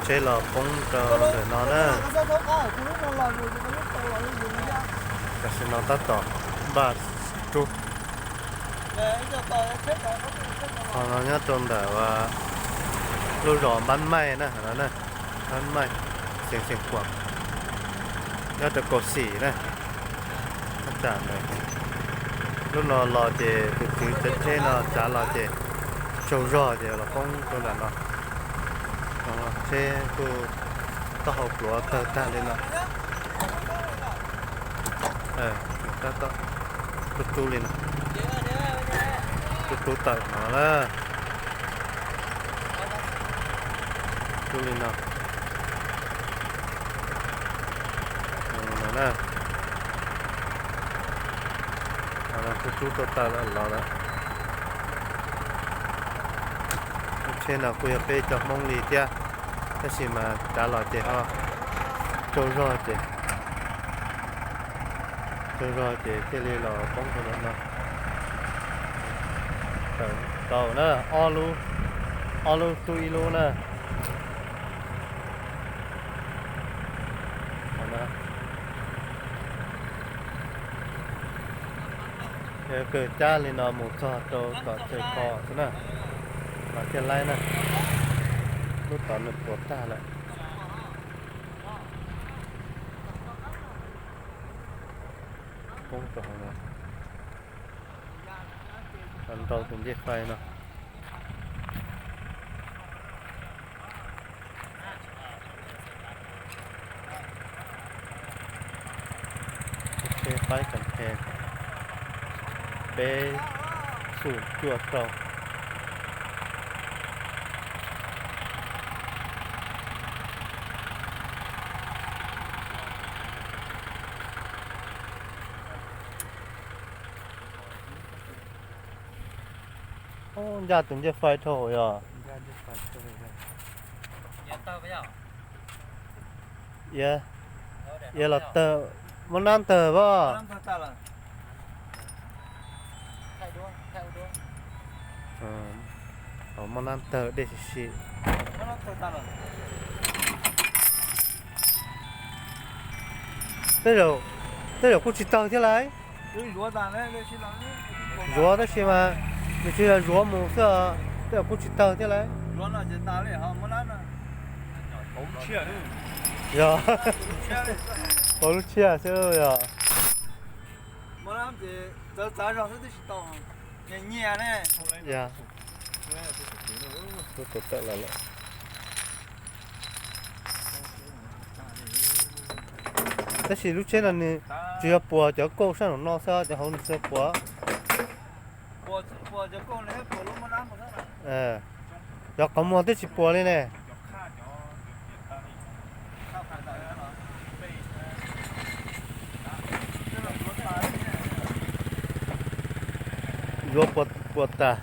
Tsheb los poob rau ntawm no na. Tam sim no tab tom npaj rub. Qhov no nyob rau ntawm lub zos Npab Maij na, no na, Npab Maij, xeev Xeev Khuam, nyob rau kaum xim na. Tam ntawd lub no los ces tus tswv tsav tsheb no tsav los ces tsaug zog ces los poob rau nram no. Tsheb kuj taub hau pluav tawg tag li no. Tab tom rub rub li no, rub rub tawm no na. Rub li no. No na, rub rub tau tawm lawm los lawm. Lub tsheb no kuj yog peb cov Hmoob li thiab, tab sis mas tsav los ces ho tsaug zog ces, tsaug zog ces thiaj li los poob rau ntawm no. Tawm tau na, ob lub, ob lub rub ib lub na. Kawg cab li no mus txog rau tom chaw kho xwb na, mas thiaj laib na. Lub tod nws puas tag lawm. Poob rau hauv no, nrau tus ncej fais no. Tsheb qaib kas phees, peb xum cuaj rau. Ncaj tus ncej fais dhau yog. Ia, ia los tawg, muab nab tawg pab. Muab nab tawg dej si si. Tej zaum, tej zaum kuj tsis tawg thiab lauj. Zuav tab sis mas nws tsis yog zuav mus xwb, tej zaum kuj tsis tawg thiab lauj. Yog, pauv lub tshiab xwb yog. Yog, lub tawm lawm lawm. Tab sis lub tsheb no nws tsis yog puas cov kauj sab nraum no xwb, cov hauv nws tsis yog puas. Cov qhov muag twb tsis puas li ne. Yuav puas tas.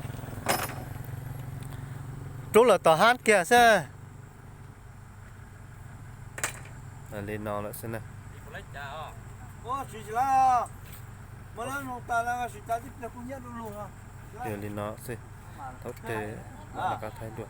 Rub lawm tom hab kiag xwb. Li no lawm xwb na. Yog li no xwb. Thaum tej qab thaij dua.